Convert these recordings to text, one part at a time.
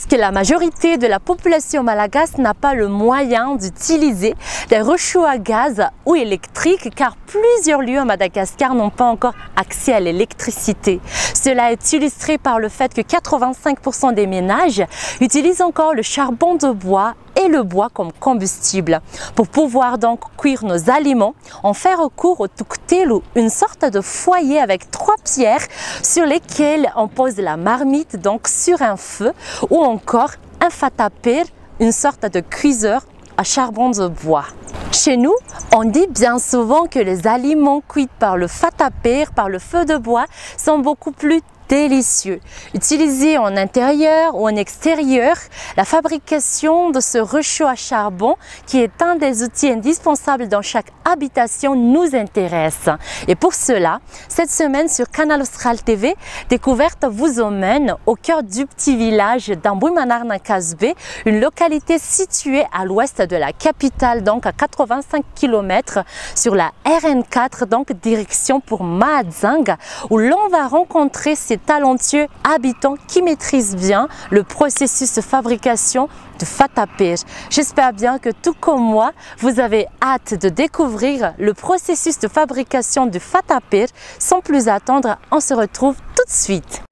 Presque la majorité de la population malagasy n'a pas le moyen d'utiliser des réchauds à gaz ou électriques car plusieurs lieux à Madagascar n'ont pas encore accès à l'électricité. Cela est illustré par le fait que 85% des ménages utilisent encore le charbon de bois et le bois comme combustible. Pour pouvoir donc cuire nos aliments, on fait recours au tuktelo, une sorte de foyer avec trois pierres sur lesquelles on pose la marmite donc sur un feu ou encore un fatapir, une sorte de cuiseur à charbon de bois. Chez nous, on dit bien souvent que les aliments cuits par le fatapir, par le feu de bois, sont beaucoup plus délicieux. Utilisé en intérieur ou en extérieur, la fabrication de ce réchaud à charbon, qui est un des outils indispensables dans chaque habitation, nous intéresse. Et pour cela, cette semaine sur Canal Austral TV, Découverte vous emmène au cœur du petit village d'Ambohimanarina Ankazobe, une localité située à l'ouest de la capitale, donc à 85 km sur la RN4, donc direction pour Mahajanga, où l'on va rencontrer ces talentueux habitants qui maîtrisent bien le processus de fabrication de fatapir. J'espère bien que tout comme moi, vous avez hâte de découvrir le processus de fabrication du fatapir. Sans plus attendre, on se retrouve tout de suite.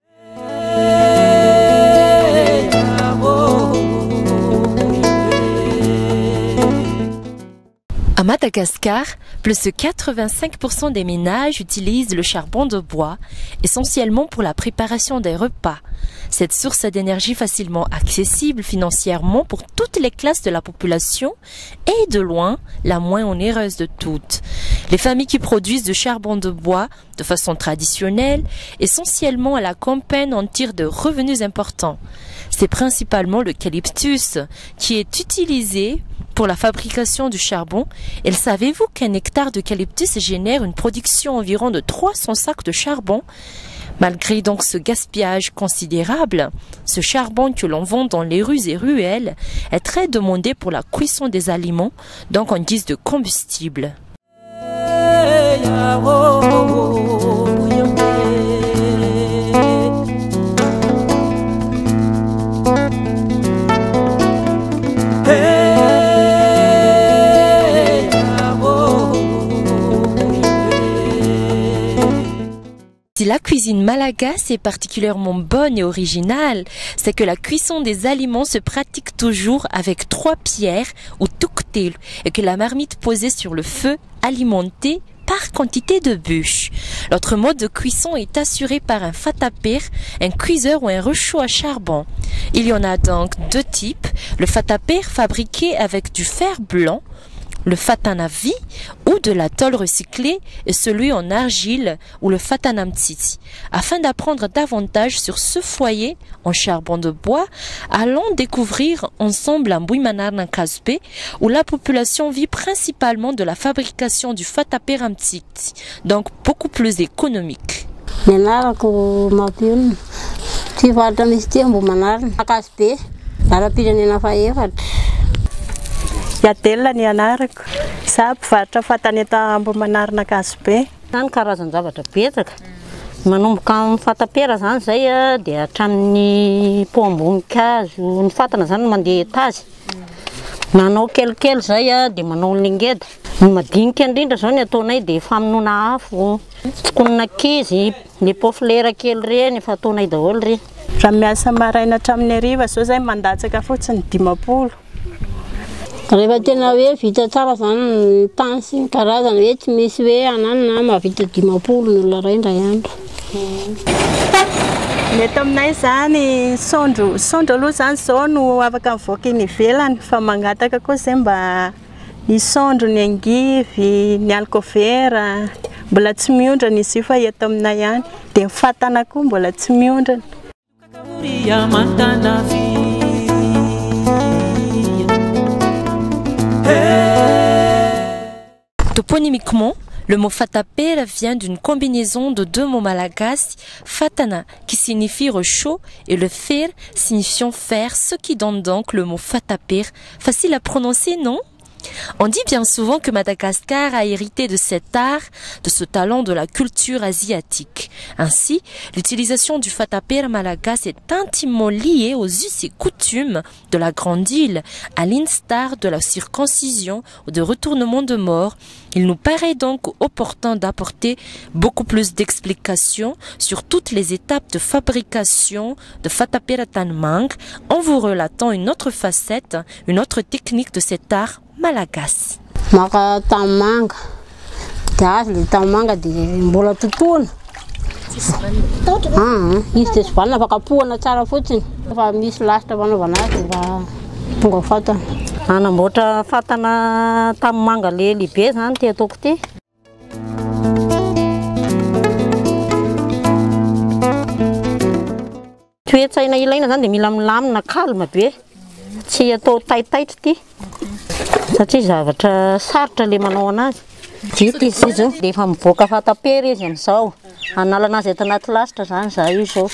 À Madagascar, plus de 85% des ménages utilisent le charbon de bois, essentiellement pour la préparation des repas. Cette source d'énergie facilement accessible financièrement pour toutes les classes de la population est de loin la moins onéreuse de toutes. Les familles qui produisent du charbon de bois de façon traditionnelle, essentiellement à la campagne, en tirent de revenus importants. C'est principalement l'eucalyptus qui est utilisé pour la fabrication du charbon. Et savez-vous qu'un hectare d'eucalyptus génère une production environ de 300 sacs de charbon? Malgré donc ce gaspillage considérable, ce charbon que l'on vend dans les rues et ruelles est très demandé pour la cuisson des aliments, donc en guise de combustible. Si la cuisine malagasy est particulièrement bonne et originale, c'est que la cuisson des aliments se pratique toujours avec trois pierres ou tuktelo et que la marmite posée sur le feu alimentée par quantité de bûches. L'autre mode de cuisson est assuré par un fatapir, un cuiseur ou un réchaud à charbon. Il y en a donc deux types, le fatapir fabriqué avec du fer blanc, le fatanavi ou de la tôle recyclée et celui en argile ou le fatanamtiti. Afin d'apprendre davantage sur ce foyer en charbon de bois, allons découvrir ensemble Ambohimanarina Ankazobe où la population vit principalement de la fabrication du fatapir amtiti, donc beaucoup plus économique. Ny anarako Mampionona, ty faritra misy ty Ambohimanarina, Ankazobe, lalam-pirenena fahaefatra. Iadelina ny anarako, za mpivarotra fatana eto Ambohimanarina Ankazobe. Zany karazan-javatra betsaka, manomboka amin'ny fatapera zany zay a, dia hatramin'ny poham-boninkazo, ny fatana zany mandeha etazy. Manao kelikely zay a, dia manao lingeda. Ny madinika indrindra zao ny ataonay dia famonoana afo, tsikonina ankizy, ny poflera kely reny efa ataonay daholo reny. Raha miasa maraina hatramin'ny hariva zao zay mandatsaka fotsiny 50. Rehefa tena hoe vita tsara zany ny tany sy ny karazany hoe tsy misy hoe ananana mahavita 50 ny olona iray indray andro. Ny eto aminay zany saondro, saondro aloha zany zao no afaka mivoaka eny ivelany fa mangataka koa zay mba ny saondro, ny angivy, ny alkovera mbola tsy miondrana izy io fa eto aminay ihany. Dia ny fatana koa mbola tsy miondrana. Toponymiquement, le mot fatapera vient d'une combinaison de deux mots malagasy, fatana qui signifie réchaud et le fer signifiant fer, ce qui donne donc le mot fatapera. Facile à prononcer, non? On dit bien souvent que Madagascar a hérité de cet art, de ce talent de la culture asiatique. Ainsi, l'utilisation du fatapera malagasy est intimement liée aux us et coutumes de la grande île, à l'instar de la circoncision ou de retournement de mort. Il nous paraît donc opportun d'apporter beaucoup plus d'explications sur toutes les étapes de fabrication de fatapera tanimanga en vous relatant une autre facette, une autre technique de cet art malagasy. Maka tanimanga dia azo le tanimanga dia mbola totoina. Izy dia sy vanona fa kapohana tsara fotsiny. Fa misy lasitra fanaovana azy dia efa tonga fatana. Hanamboatra fatana tanimanga le lehibe zany ty ataoko ty. Toe-tsaina ilaina zany dia mila milamina calme be, tsy atao taitaitra ty satria zavatra sarotra le manao anazy. Vita izy io zao dia efa mivoaka fatapera izy amin'izao. Hanalana azy ato anaty lasitra zany za io zao.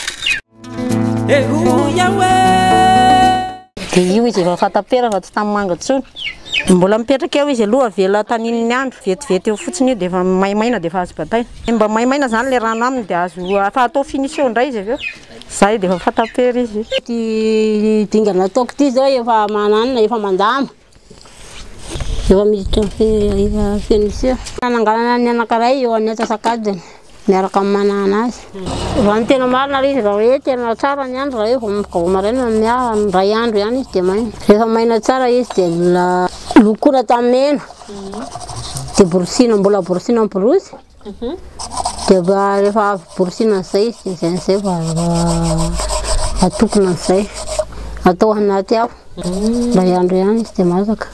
Dia io izy efa fatapera fa tsy tanimanga intsony. Mbola mipetraka eo izy aloha avela tanin'ny andro, vetivety eo fotsiny io dia efa maimaina dia efa azo bataina. Mba maimaina zany le rano aminy dia azo efa atao finition indray izy avy eo. Zay dia efa fatapera izy. Ty dingana ataoko ty zao efa mananina, efa mandama. Efa miditra efa finition. Nananganana ny anankiray eo amin'ny antsasakadiny miaraka amin'ny manana azy. Raha ny tena marina ilay izy, raha hoe tena tsara ny andro, raha hoe vao maraina indray andro ihany izy dia maina. Rehefa maina tsara izy dia mbola lokoina tamin'ny mena. Dia borosina, mbola borosina amin'ny borosy. Dia mba rehefa avy borosina an'izay izy dia izay an'izay vao atokona an'izay. Atao anaty afo. Indray andro ihany izy dia masaka.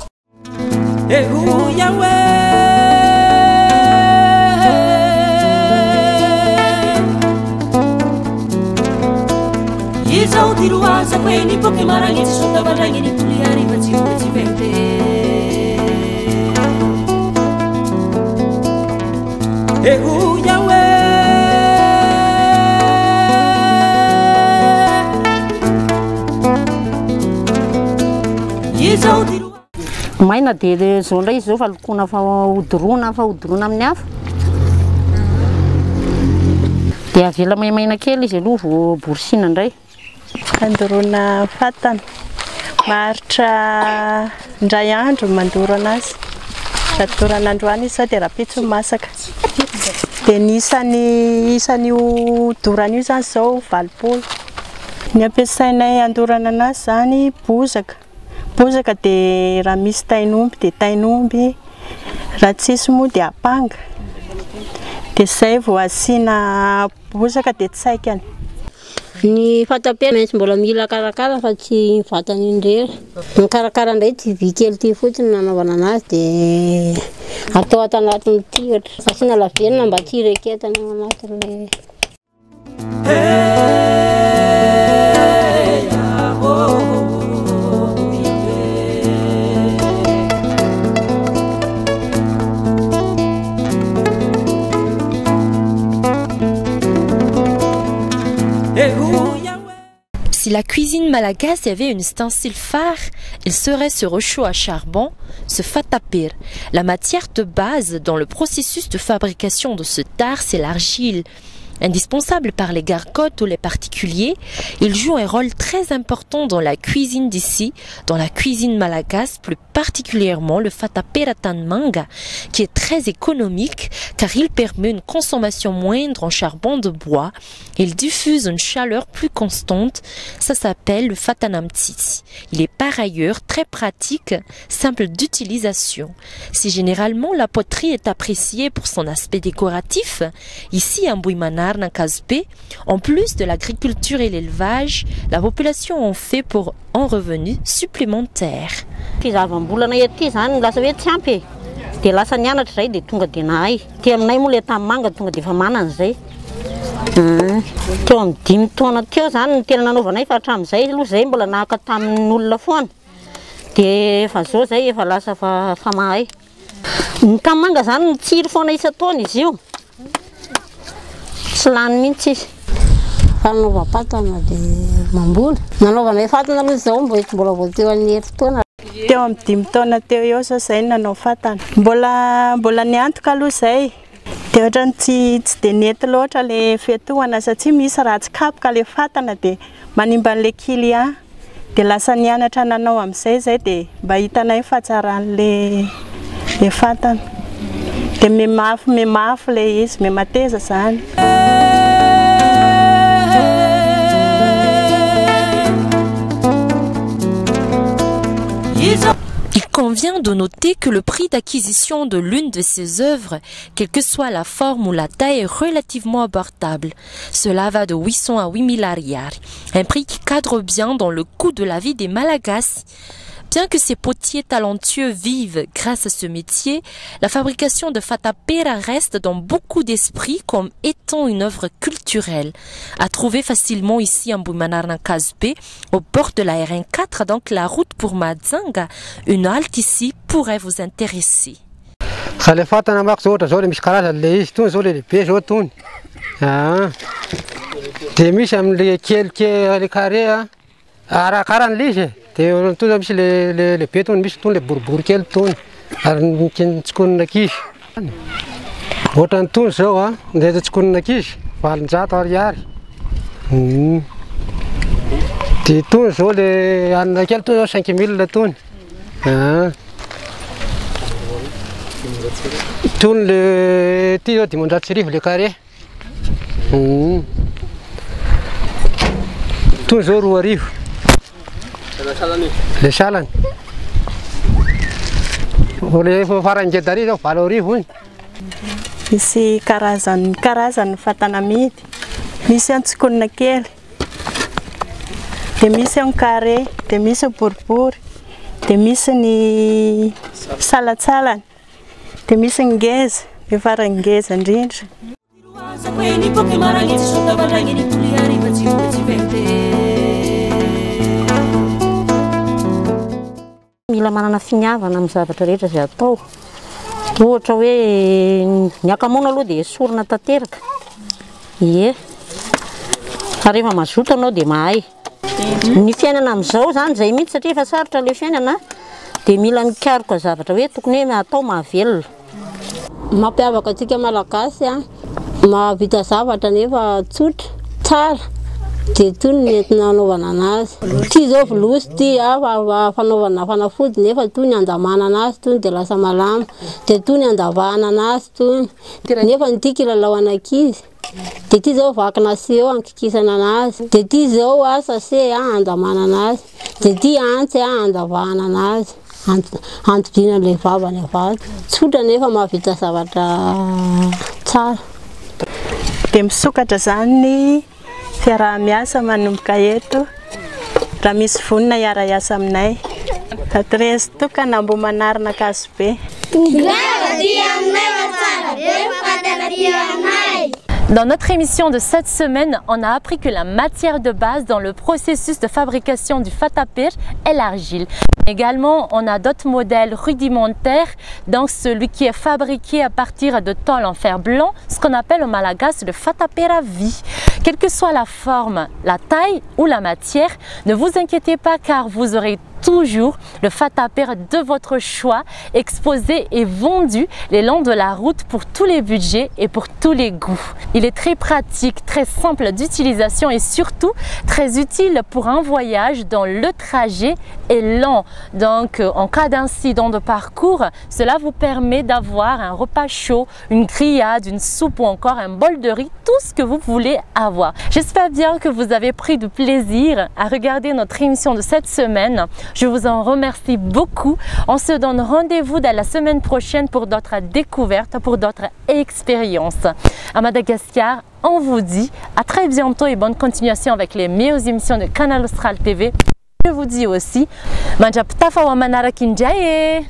Maina dia le zao indray izy zao fa lokoina fa hodorona, fa hodorona amin'ny afo. Dia avela maimaina kely izy aloha vao borosina indray. Andorona fatana. Maharitra indray andro mandoro anazy. Raha dorana androany izy zao dia rahampitso masaka. Dia ny isan'io dorana io zany zao 80. Ny ampiasainay andorana anazy zany bozaka. Bozaka dia raha misy tain'omby dia tain'omby, raha tsisy moa dia apanga. Dia izay vao asiana bozaka dia tsaikany. Ny fatapera maintsy mbola mila karakara fa tsy vatany indrery. Ny karakara indray ty vy kely ty fotsiny nanaovana anazy dia atao ato anatin'ny ty ohatra. Asiana lavenona mba tsy hireketana ao anatin'ilay. Si la cuisine malagasy avait une ustensile phare, il serait ce réchaud à charbon, ce fatapera. La matière de base dans le processus de fabrication de ce art, c'est l'argile. Indispensable par les gargotes ou les particuliers, il joue un rôle très important dans la cuisine d'ici, dans la cuisine malagasy, plus particulièrement le fatapera tanimanga, qui est très économique car il permet une consommation moindre en charbon de bois. Il diffuse une chaleur plus constante. Ça s'appelle le fatana mitsitsy. Il est par ailleurs très pratique, simple d'utilisation. Si généralement la poterie est appréciée pour son aspect décoratif, ici à Ambohimanarina, Ankazobe, en plus de l'agriculture et l'élevage, la population en fait pour un revenu supplémentaire. Fizavam-bolana ety zany lasa hoe tsy ampy e. Dia lasa nianatra zay dia tonga dia nahay. Ty aminay moa le tanimanga tonga dia efa manana zay. Teo amin'ny 5 taona teo zany ny tena nanaovanay fa hatramin'izay aloha zay mbola nahaka tamin'olona foana. Dia efa zao zay efa lasa fa mahay. Ny tanimanga zany mitsiry foana isan-taona izy io. Tsy lany mihitsy izy. Fanaovam-patana dia mamboly. Nanaovanay fatana aloha izao mbola tsy mbola voatery ny herintaona. Teo amin'ny 5 taona teo eo zao zay nanao fatana. Mbola niantoka aloha zay. Dia ohatrany tsy dia nety loatra le fiatohana satria misy raha tsy kapoka le fatana dia manimba an'le client. Dia lasa nianatra nanao amin'izay zay dia mba hitanay fahatsaran'le le fatana. Dia mimafy le izy, mimateza zany. Il convient de noter que le prix d'acquisition de l'une de ces œuvres, quelle que soit la forme ou la taille, est relativement abordable. Cela va de 800 à 8000 ariary, un prix qui cadre bien dans le coût de la vie des Malagasy. Bien que ces potiers talentueux vivent grâce à ce métier, la fabrication de fatapera reste dans beaucoup d'esprits comme étant une œuvre culturelle. À trouver facilement ici en Ambohimanarina Ankazobe, au bord de la RN4, donc la route pour Mahajanga, une halte ici pourrait vous intéresser. Ka le fatana mako zao ohatra zao le misy karazany le izy tony zao le lehibe zao tony. Dia misy amin'le kelikely le carré a, arakaran'le izy e. Dia tony zao misy le lehibe tony, misy tony le boribory kely tony, ary ny tsikonina ankizy. Ohatran'ny tony zao a, ny tsikonina ankizy 800 ariary. Dia tony zao le anina kely tony zao 5000 tony. Tony le ty zao 500 le carré. Tony zao 2000. Le salany. Le farany ngedary zao 8000 iny. Misy karazany fatana amidy. Misy antsikonina kely. Dia misy ny carré, dia misy ny boribory, dia misy ny salatsalany, dia misy ny ngeza, ny farany ngeza indrindra. Mila manana finiavana amin'ny zavatra rehetra izay atao. Ohatra hoe ny akamoana aloha dia esorina tanteraka. Ie. Fa rehefa mazoto anao dia mahay. Ny fiainana amin'izao zany izay mihitsy satria efa sarotra ilay fiainana dia mila mikaroka zavatra hoe tokony hoe atao mahavelona. Mampiavaka antsika Malagasy a, mahavita zavatra nefa tsotra, tsara. Dia tony ny entina anaovana anazy. Ty zao volosy ty a, fanaovana fanafody nefa tony andamana anazy tony dia lasa malama. Dia tony andavahana anazy tony. Nefa ny ty kilalao an'ankizy. Dia ty zao vakina seho ankikisana anazy. Dia ty zao a, sase a, andamana anazy. Dia ty antsy a, andavahana anazy. Antodina ilay vavany avy. Tsotra nefa mahavita zavatra tsara. Dia misokatra zany ny fiaraha-miasa manomboka eto. Raha misy vonona hiara-hiasa aminay. Adiresy tokana Ambohimanarina Ankazobe. Dans notre émission de cette semaine, on a appris que la matière de base dans le processus de fabrication du fatapera est l'argile. Également, on a d'autres modèles rudimentaires, donc celui qui est fabriqué à partir de tôle en fer blanc, ce qu'on appelle au Malagasy le fatapera vy. Quelle que soit la forme, la taille ou la matière, ne vous inquiétez pas car vous aurez toujours le fatapera de votre choix exposé et vendu les longs de la route pour tous les budgets et pour tous les goûts. Il est très pratique, très simple d'utilisation et surtout très utile pour un voyage dont le trajet est long. Donc en cas d'incident de parcours, cela vous permet d'avoir un repas chaud, une grillade, une soupe ou encore un bol de riz, tout ce que vous voulez avoir. J'espère bien que vous avez pris du plaisir à regarder notre émission de cette semaine. Je vous en remercie beaucoup. On se donne rendez-vous dans la semaine prochaine pour d'autres découvertes, pour d'autres expériences. À Madagascar, on vous dit à très bientôt et bonne continuation avec les meilleures émissions de Canal Austral TV. Je vous dis aussi, mandra-pitafa ho manaraka indray e.